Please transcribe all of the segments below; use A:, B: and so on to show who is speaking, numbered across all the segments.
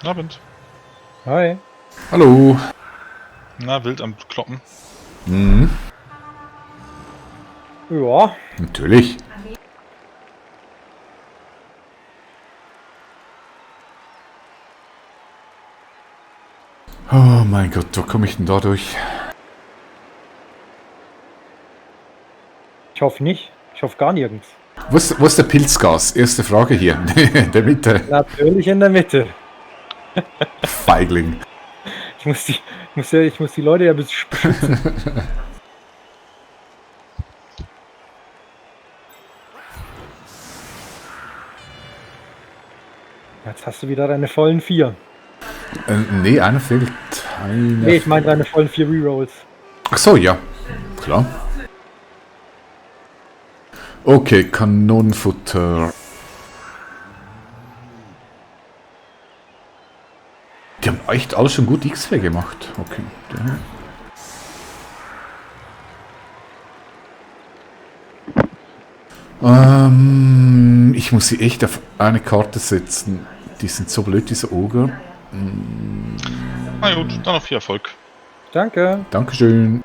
A: Abend.
B: Hi.
C: Hallo.
A: Na, wild am Kloppen.
C: Mhm.
B: Ja,
C: Natürlich. Oh mein Gott, wo komme ich denn da durch?
B: ich hoffe nicht. Ich hoffe gar nirgends.
C: Wo ist der Pilzgas? Erste Frage hier. In der Mitte.
B: Natürlich in der Mitte.
C: Feigling.
B: Ich muss die Leute ja ein bisschen beschützen. Jetzt hast du wieder deine vollen 4.
C: Nee, einer fehlt.
B: Nee, ich meine deine vollen 4 Rerolls.
C: Ach so, ja. Klar. Okay, Kanonenfutter. Die haben echt alle schon gut XP gemacht. Okay. Ich muss sie echt auf eine Karte setzen. Die sind so blöd, diese Oger.
A: Na gut, dann noch viel Erfolg.
B: Danke.
C: Dankeschön.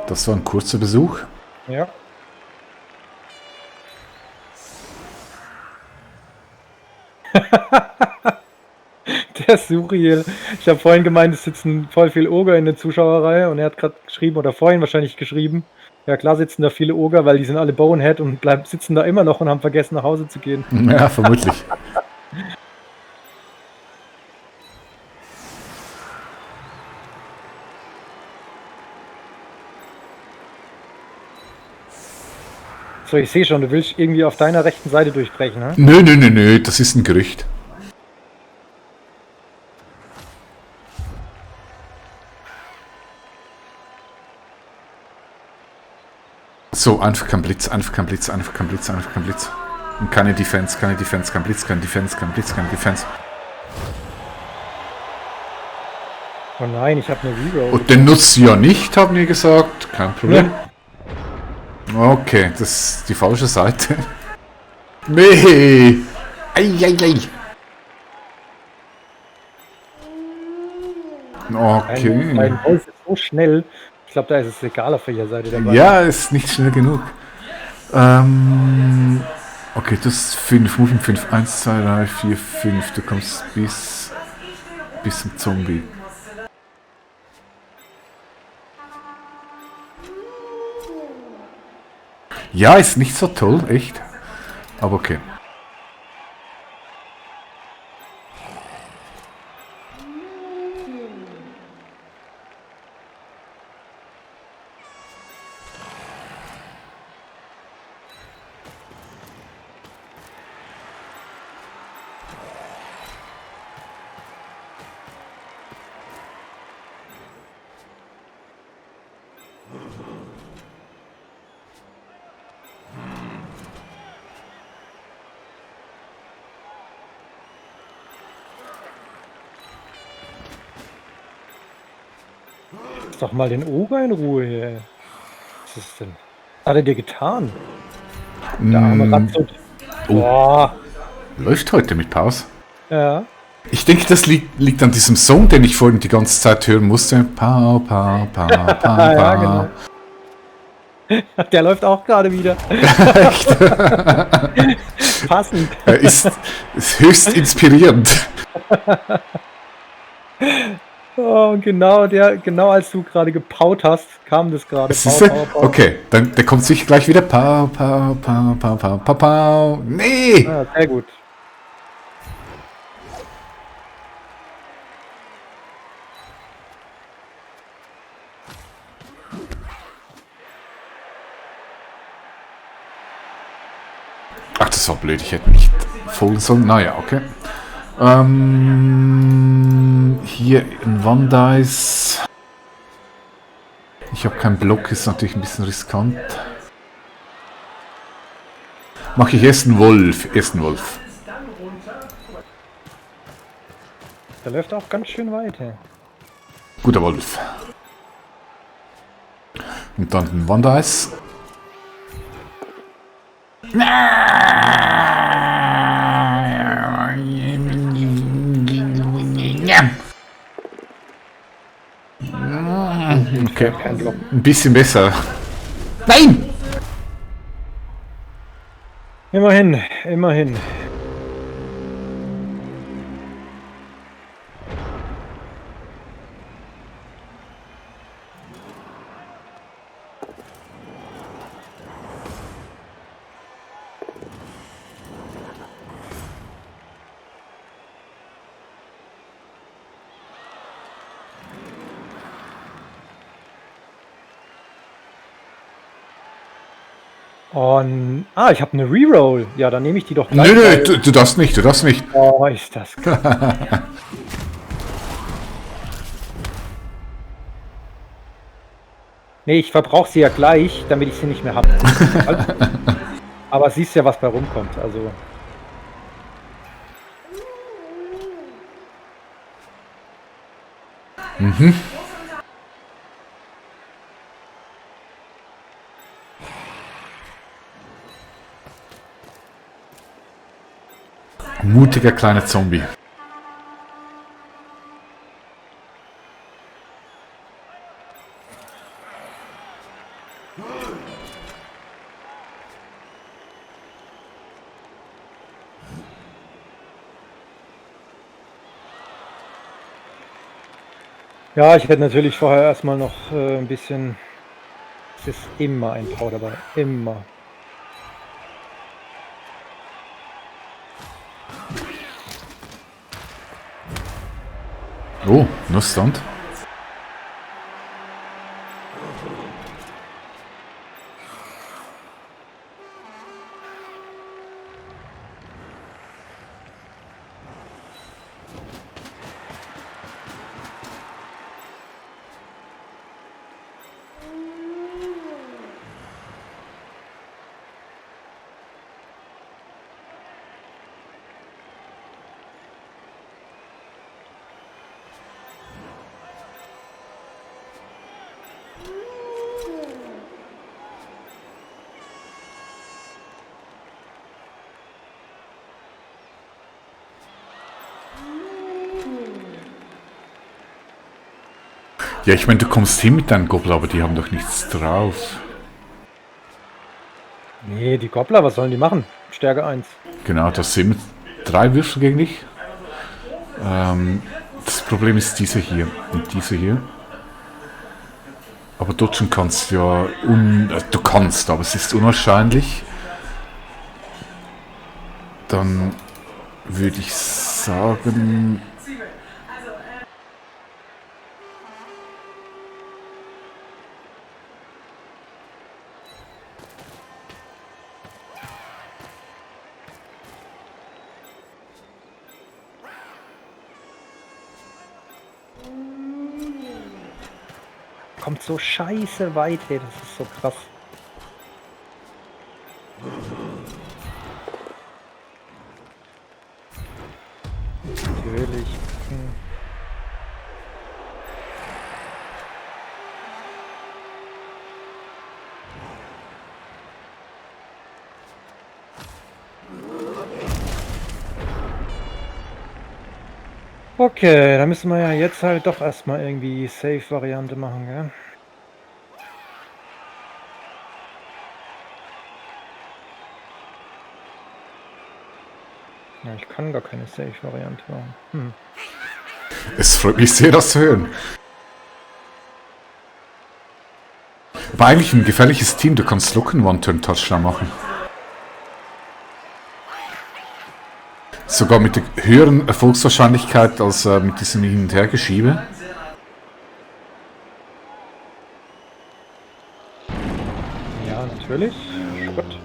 C: Das war ein kurzer Besuch.
B: Ja. Der Suriel. Ich habe vorhin gemeint, es sitzen voll viel Oger in der Zuschauerreihe und er hat gerade geschrieben, oder vorhin wahrscheinlich geschrieben, ja klar sitzen da viele Oger, weil die sind alle Bonehead und sitzen da immer noch und haben vergessen nach Hause zu gehen.
C: Ja, vermutlich.
B: So, ich sehe schon, du willst irgendwie auf deiner rechten Seite durchbrechen, ne?
C: Nö, das ist ein Gerücht. So, einfach kein Blitz, einfach kein Blitz, einfach kein Blitz, einfach kein Blitz. Und keine Defense, keine Defense, kein Blitz, kein Defense, kein Blitz, keine Defense.
B: Oh nein, ich habe eine Reroll.
C: Und den nutzt sie ja nicht, haben die gesagt. Kein Problem. Okay, das ist die falsche Seite. Nee. Eieiei. Okay.
B: Mein Wolf ist so schnell. Ich glaube, da ist es egal, auf welcher Seite dabei.
C: Ja, ist nicht schnell genug. Okay, das ist 5, Movement 5. 1, 2, 3, 4, 5. Du kommst bis zum Zombie. Ja, ist nicht so toll, echt. Aber okay.
B: Lass doch mal den Oger in Ruhe hier. Was ist denn? Was hat er dir getan? Der arme Ratzut.
C: Oh.
B: Boah.
C: Läuft heute mit Pause.
B: Ja.
C: Ich denke, das liegt an diesem Song, den ich vorhin die ganze Zeit hören musste. Pau, pau, pau, pau, pau.
B: Ja, genau. Der läuft auch gerade wieder.
C: Echt?
B: Passend.
C: Ist höchst inspirierend.
B: Oh, genau als du gerade gepaut hast, kam das gerade.
C: Okay, dann der kommt sicher gleich wieder. Pau, pau, pau, pau, pau, pau, pau. Nee!
B: Ah, sehr gut.
C: Ach, das war blöd, ich hätte nicht folgen sollen. Naja, okay. Hier in Wandice. Ich habe keinen Block, ist natürlich ein bisschen riskant. Mache ich erst einen Wolf.
B: Der läuft auch ganz schön weiter.
C: Guter Wolf. Und dann ein Wandice. Okay,
B: Kein Block.
C: ein bisschen besser. Nein!
B: Immerhin, immerhin. Und, ich habe eine Reroll. Ja, dann nehme ich die doch gleich.
C: Nö, nö,
B: weil-
C: du darfst nicht, du darfst nicht.
B: Oh, ist das krass. Nee, ich verbrauche sie ja gleich, damit ich sie nicht mehr habe. Aber siehst ja, was bei rumkommt. Also.
C: Mutiger kleiner Zombie.
B: Ja, ich hätte natürlich vorher erstmal noch ein bisschen. Es ist immer ein Tau dabei. Immer.
C: Oh, Nussstand. Ja, ich meine, du kommst hin mit deinen Gobbler, aber die haben doch nichts drauf.
B: Nee, die Gobbler, was sollen die machen? Stärke 1.
C: Genau, das sind 3 Würfel gegen dich. Das Problem ist diese hier und diese hier. Aber dodgen kannst du ja... du kannst, aber es ist unwahrscheinlich. Dann würde ich sagen...
B: Kommt so scheiße weit, ey, das ist so krass. Natürlich. Okay, dann müssen wir ja jetzt halt doch erstmal irgendwie Safe-Variante machen, gell? Ja, ich kann gar keine Safe-Variante machen.
C: Es freut mich sehr, das zu hören. War eigentlich ein gefährliches Team, du kannst locken One-Turn-Touchdown machen. Sogar mit der höheren Erfolgswahrscheinlichkeit als mit diesem Hin- und Hergeschiebe.
B: Ja, natürlich. Gut.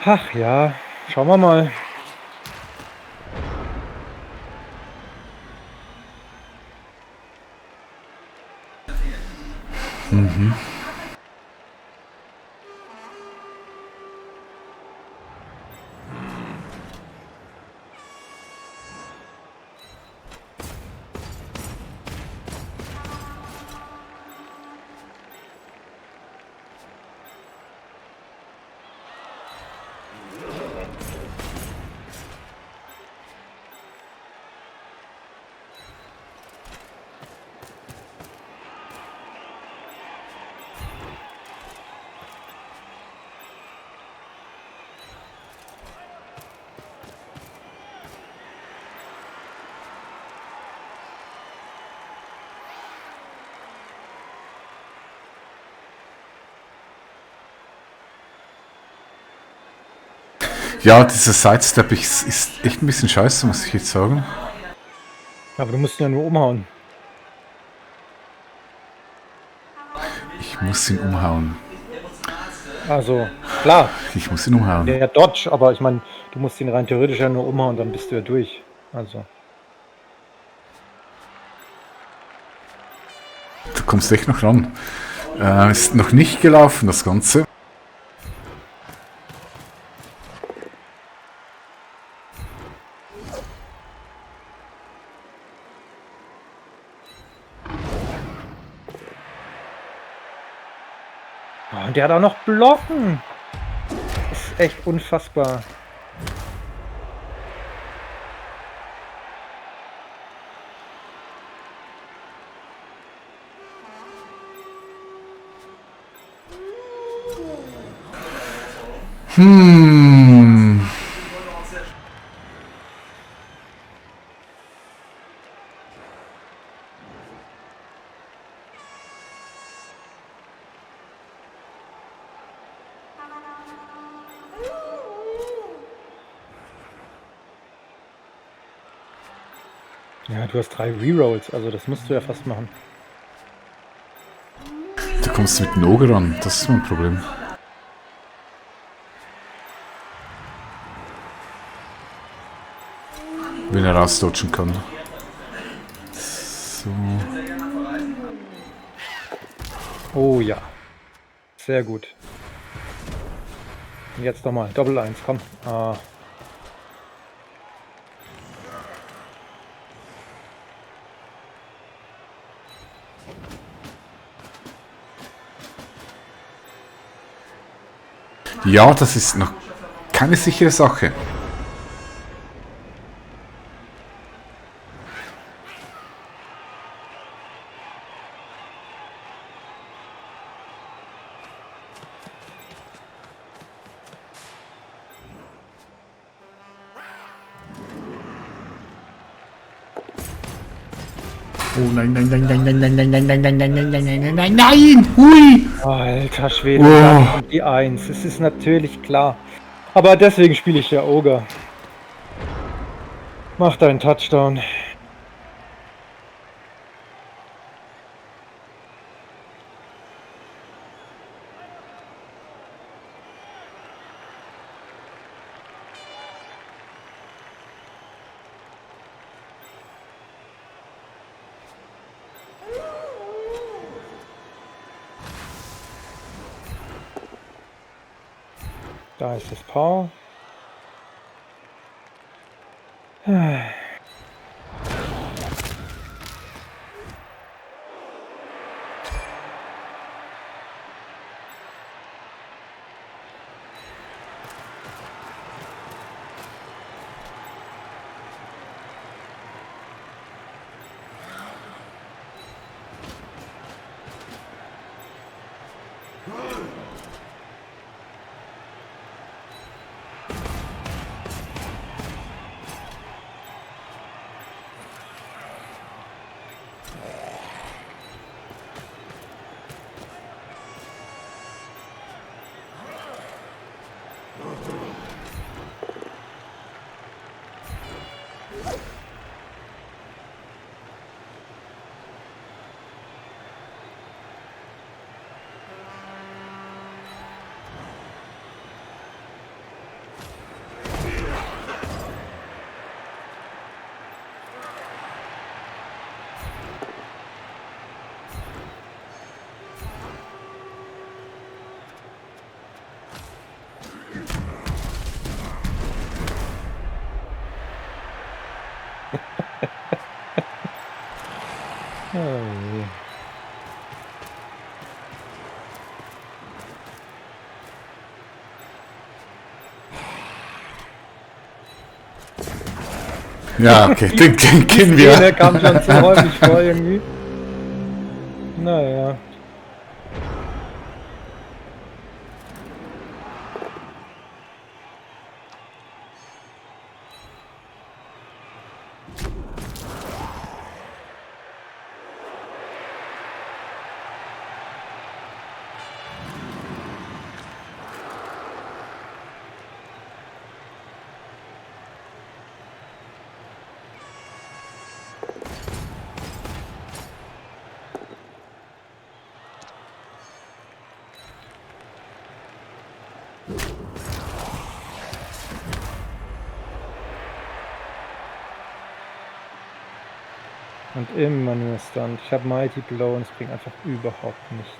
B: Ach ja, schauen wir mal.
C: Ja, dieser Sidestep ist echt ein bisschen scheiße, muss ich jetzt sagen.
B: Aber du musst ihn ja nur umhauen.
C: Ich muss ihn umhauen.
B: Also, klar,
C: Ich muss ihn umhauen.
B: der Dodge, aber ich meine, du musst ihn rein theoretisch ja nur umhauen, dann bist du ja durch. Also,
C: Du kommst echt noch ran. Ist noch nicht gelaufen, das Ganze.
B: oh, und der hat auch noch Blocken. Das ist echt unfassbar.
C: Hm.
B: Ja, du hast 3 Rerolls, also das musst du ja fast machen.
C: Du kommst mit dem Auge ran, das ist mein Problem. Wenn er rausdodgen kann. So.
B: Oh ja. Sehr gut. Und jetzt nochmal. Doppel 1, komm. Ah.
C: Ja, das ist noch keine sichere Sache. Oh nein, nein, nein, nein, nein, nein, nein, nein, nein, nein, nein, nein, nein, nein, nein, nein, hui!
B: Alter Schwede,
C: Oh.
B: da kommt die 1. Es ist natürlich klar. Aber deswegen spiele ich ja Ogre. Mach deinen Touchdown. Da ist das Paar. Oh je.
C: Ja, okay, den kennen
B: Der
C: wir.
B: kam schon so häufig vor irgendwie. Naja. Und immer nur Stunt. Ich habe Mighty Blow und es bringt einfach überhaupt nichts.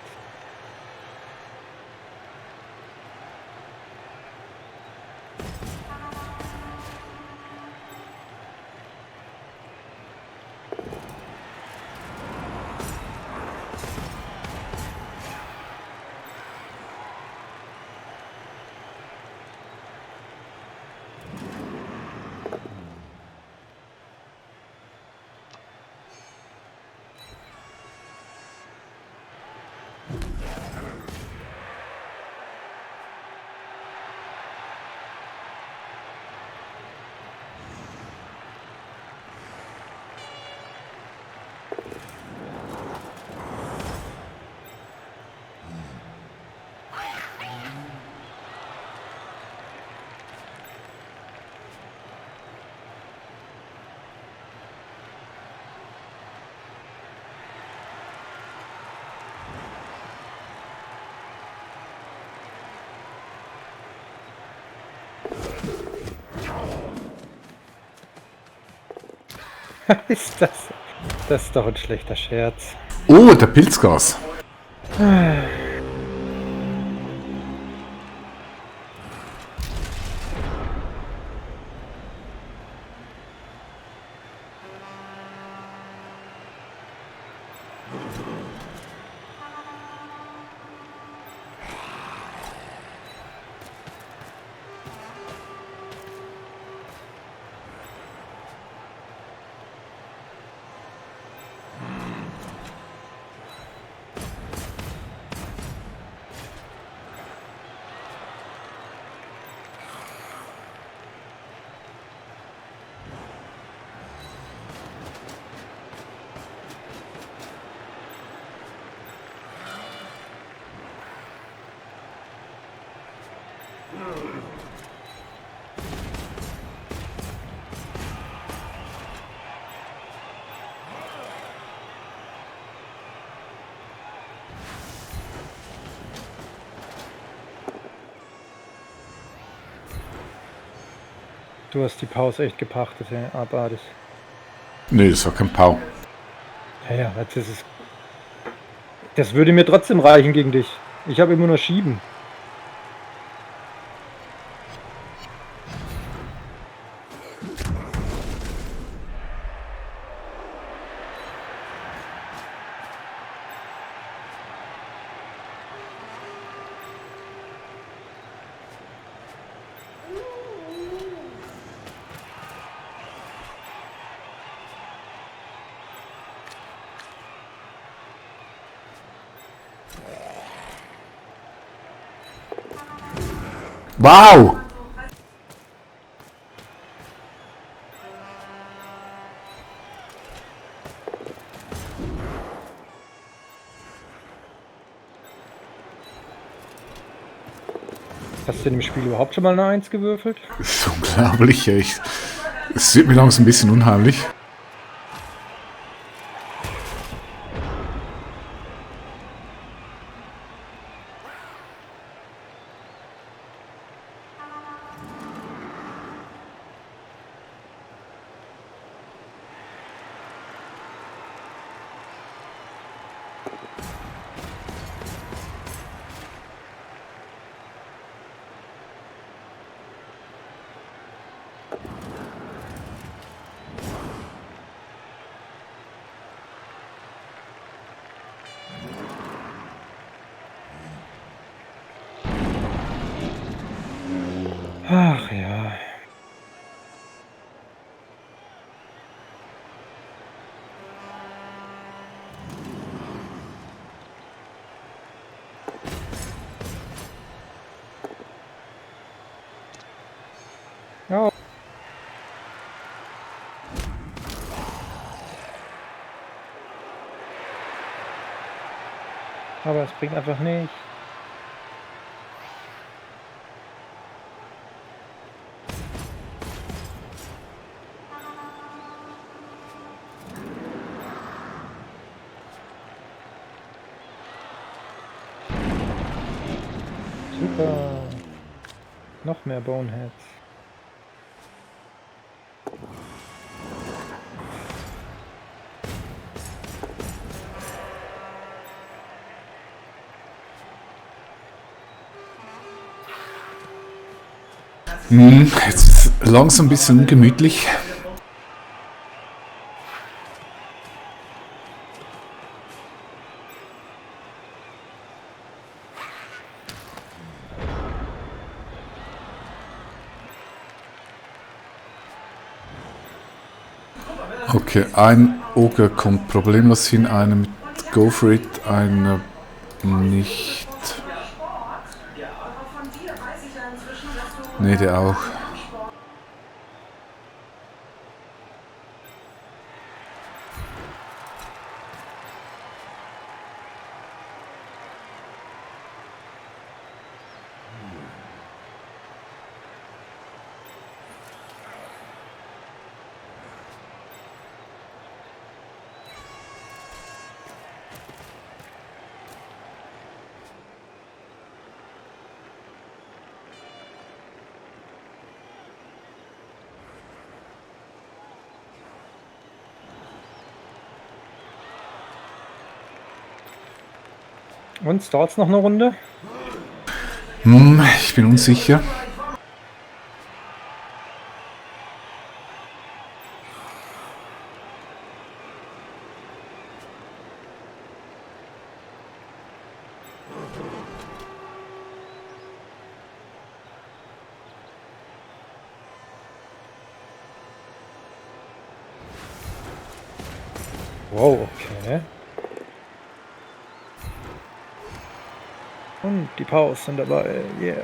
B: Ist das? Das ist doch ein schlechter Scherz.
C: Oh, der Pilzgas. Du hast die Pause echt gepachtet, ja, abartig. Nee, das war kein Pau.
B: Ja, das würde mir trotzdem reichen gegen dich. Ich habe immer nur Schieben.
C: Wow!
B: Hast du in dem Spiel überhaupt schon mal eine 1 gewürfelt?
C: Das ist unglaublich, echt. Es wird mir langsam ein bisschen unheimlich.
B: Ach ja. Ja. Aber es bringt einfach nicht. Super. Noch mehr Boneheads.
C: Jetzt ist es langsam ein bisschen ungemütlich. Okay, ein Ogre kommt problemlos hin, einer mit Go for it, einer nicht. Ne, der auch. Und start's noch eine Runde? Ich bin unsicher.
B: Wow, okay. Und die Pause sind dabei, yeah.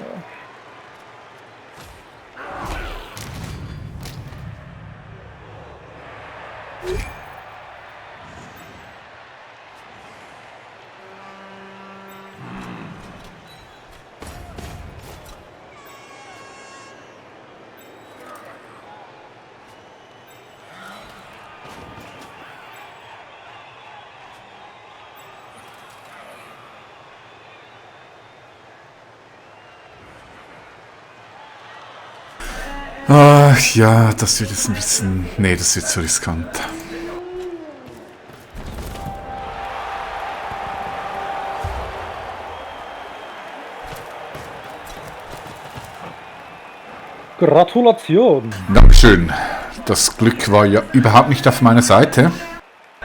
C: Ach ja, das wird jetzt ein bisschen. Nee, das wird zu riskant.
B: Gratulation!
C: Dankeschön. Das Glück war ja überhaupt nicht auf meiner Seite.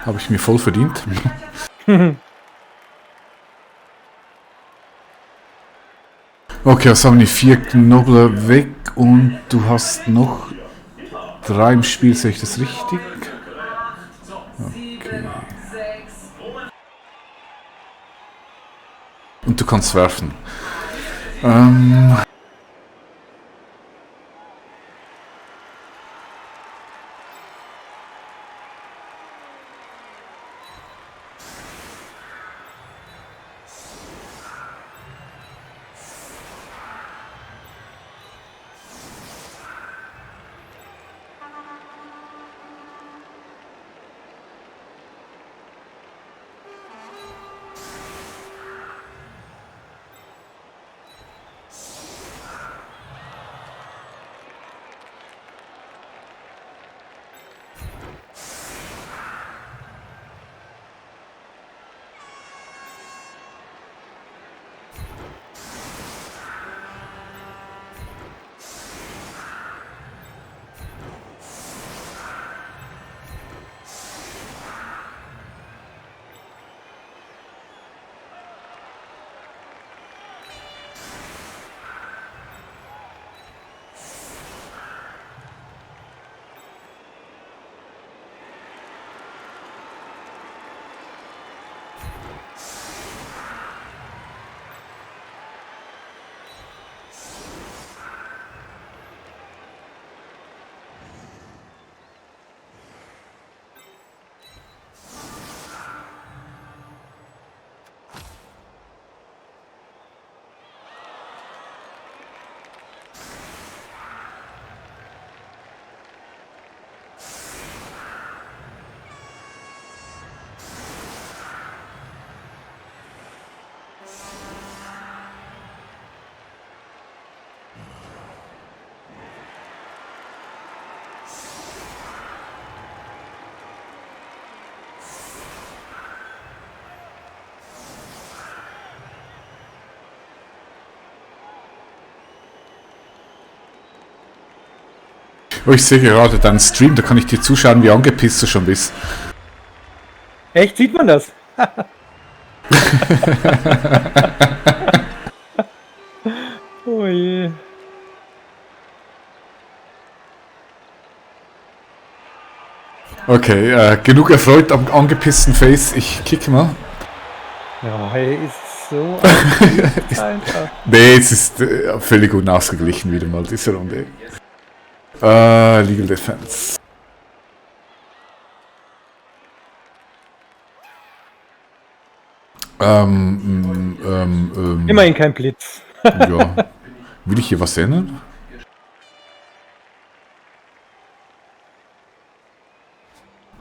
C: Habe ich mir voll verdient. Okay, was haben die 4 Knobler weg und du hast noch 3 im Spiel, sehe ich das richtig? Okay. Und du kannst werfen. Oh, ich sehe gerade deinen Stream, da kann ich dir zuschauen, wie angepisst du schon bist.
B: Echt, sieht man das? Oh je.
C: Okay, genug erfreut am angepissten Face, ich kicke mal.
B: Ja, hey, ist so einfach.
C: Nee, es ist völlig unausgeglichen wieder mal diese Runde. Legal Defense.
B: Immerhin kein Blitz.
C: Ja. Will ich hier was ändern?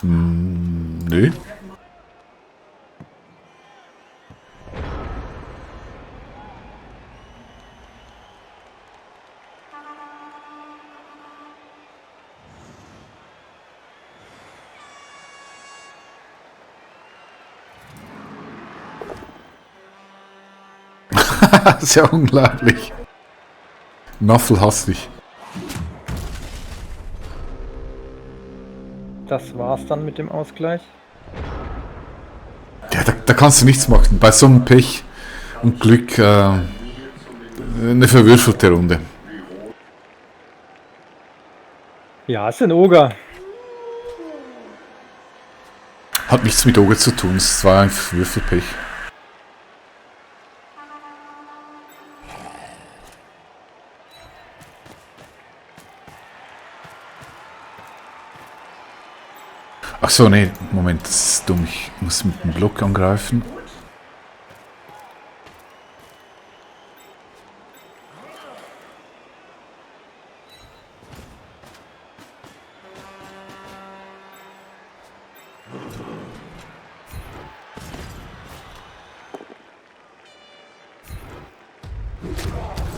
C: Nee. Das ist ja unglaublich. Nuffel hasst dich.
B: Das war's dann mit dem Ausgleich.
C: Ja, da kannst du nichts machen. Bei so einem Pech und Glück eine verwürfelte Runde.
B: Ja, es sind Oger.
C: Hat nichts mit Oge zu tun, es war einfach Würfelpech. Ach so, nee, Moment, das ist dumm. Ich muss mit dem Block angreifen.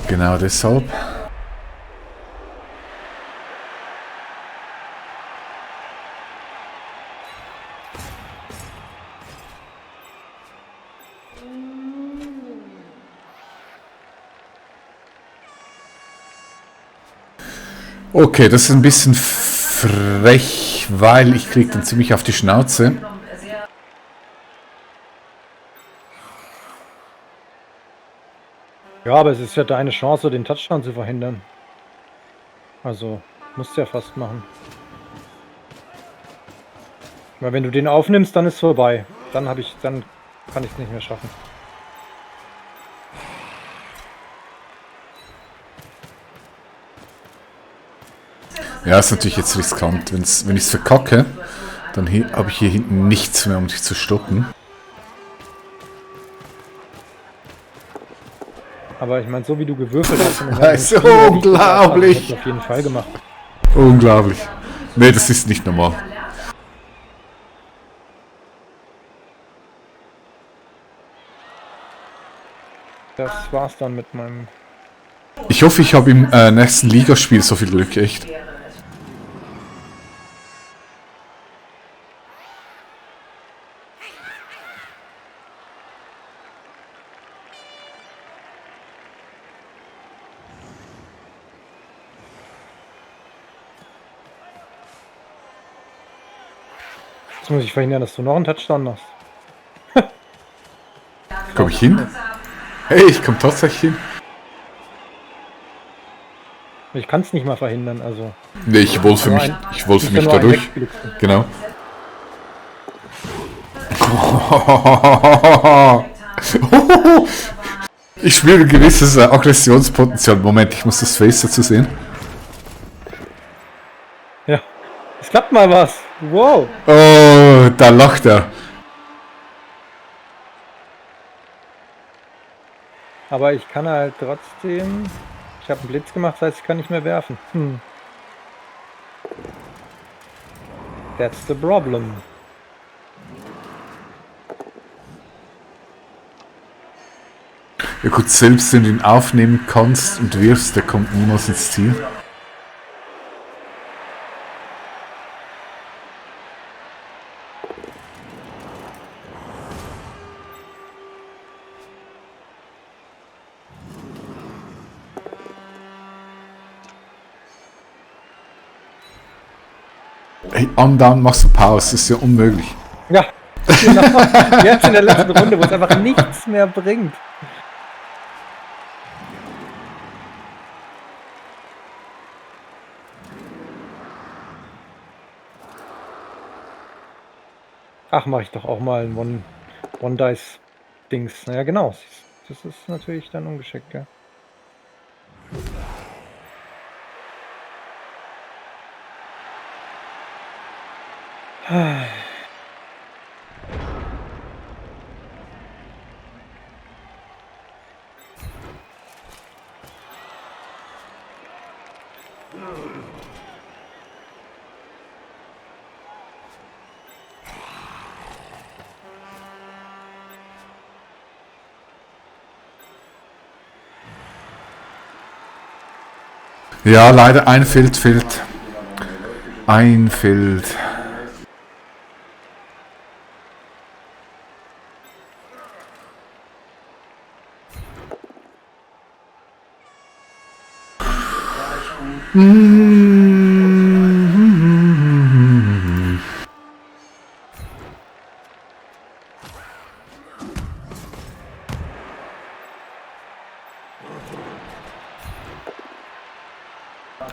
C: Genau deshalb. Okay, das ist ein bisschen frech, weil ich krieg dann ziemlich auf die Schnauze.
B: Ja, aber es ist ja deine Chance, den Touchdown zu verhindern. Also, musst du ja fast machen. Weil wenn du den aufnimmst, dann ist vorbei. Dann kann ich es nicht mehr schaffen.
C: Ja, ist natürlich jetzt riskant. Wenn ich es verkacke, dann habe ich hier hinten nichts mehr, um dich zu stoppen.
B: Aber ich meine, so wie du gewürfelt hast,
C: Das ist unglaublich.
B: hätte ich auf jeden Fall gemacht.
C: Unglaublich. Nee, das ist nicht normal.
B: Das war's dann mit meinem...
C: Ich hoffe, ich habe im nächsten Ligaspiel so viel Glück, echt.
B: Jetzt muss ich verhindern, dass du noch einen Touchdown machst.
C: Komm ich hin? Hey, ich komme tatsächlich hin.
B: Ich kann es nicht mal verhindern, also...
C: Nee, ich wollte mich
B: nur ein
C: dadurch.
B: Wegblitzen.
C: Genau. Ich spüre ein gewisses Aggressionspotenzial. Moment, ich muss das Face dazu sehen.
B: Ja, es klappt mal was. Wow.
C: Oh, da lacht er.
B: Aber ich kann halt trotzdem... Ich habe einen Blitz gemacht, das heißt, ich kann nicht mehr werfen. That's the problem.
C: Ja gut, selbst wenn du ihn aufnehmen kannst und wirfst, der kommt niemals ins Ziel. Hey, andauernd machst du Pause, das ist ja unmöglich.
B: Ja, genau. Jetzt in der letzten Runde, wo es einfach nichts mehr bringt. Ach, mache ich doch auch mal ein One-Dice-Dings. Naja, genau. Das ist natürlich dann ungeschickt, gell?
C: Ja, leider ein Feld fehlt. Ein Feld.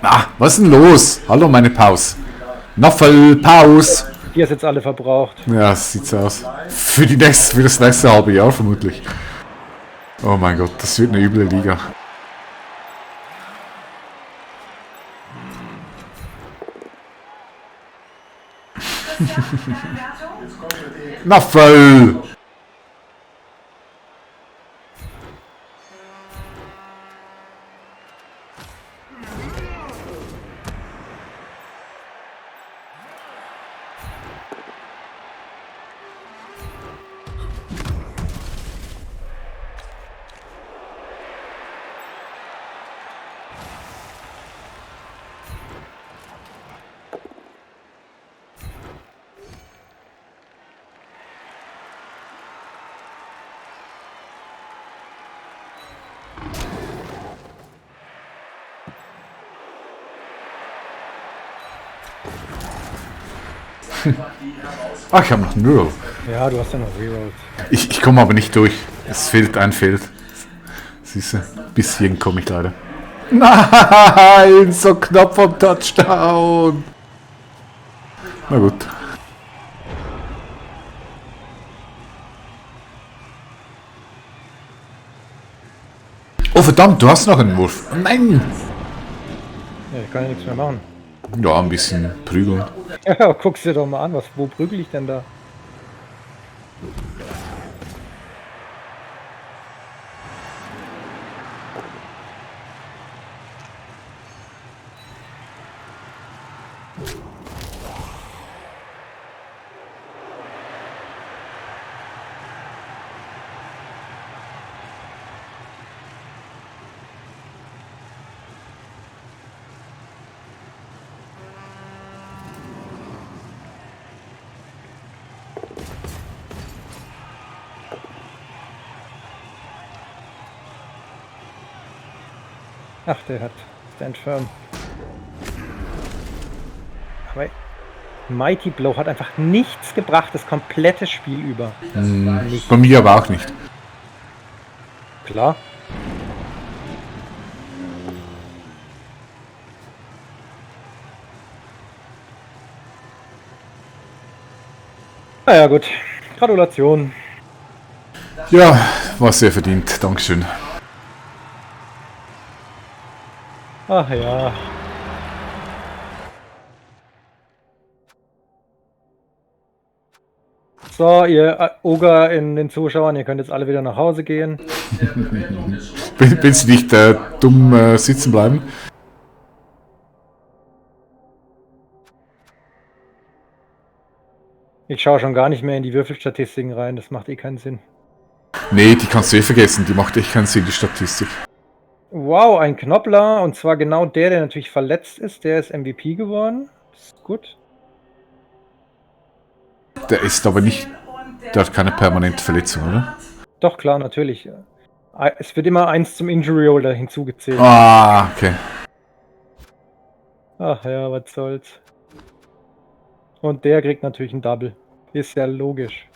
C: Ah, was ist denn los? Hallo, meine Pause. Noffel, Pause.
B: Die ist jetzt alle verbraucht.
C: Ja, das sieht so aus. Für das nächste halbe Jahr vermutlich. Oh mein Gott, das wird eine üble Liga. Noffel! Ach, ich habe noch einen Reroll.
B: Ja, du hast ja noch Rerolls.
C: Ich komme aber nicht durch. Es fehlt ein Feld. Siehst du, bis hierhin komme ich leider. Nein, so knapp vom Touchdown. Na gut. Oh verdammt, du hast noch einen Wurf. Nein.
B: Ja, ich kann ja nichts mehr machen.
C: Ja, ein bisschen prügeln.
B: Ja, guck's dir doch mal an, wo prügel ich denn da? Ach, der hat Stand Firm. Aber Mighty Blow hat einfach nichts gebracht, das komplette Spiel über. Nichts.
C: Bei mir aber auch nicht.
B: Klar. Naja, gut. Gratulation.
C: Ja, war sehr verdient. Dankeschön.
B: Ach ja. So, ihr Oger in den Zuschauern, ihr könnt jetzt alle wieder nach Hause gehen.
C: Willst du nicht dumm sitzen bleiben?
B: Ich schaue schon gar nicht mehr in die Würfelstatistiken rein, das macht eh keinen Sinn.
C: Nee, die kannst du eh vergessen. Die macht echt keinen Sinn, die Statistik.
B: Wow, ein Knoppler, und zwar genau der natürlich verletzt ist, der ist MVP geworden. Das ist gut.
C: Der ist aber nicht... Der hat keine permanente Verletzung, oder?
B: Doch, klar, natürlich. Es wird immer eins zum Injury Roll hinzugezählt.
C: Ah, okay.
B: Ach ja, was soll's. Und der kriegt natürlich ein Double. Ist ja logisch.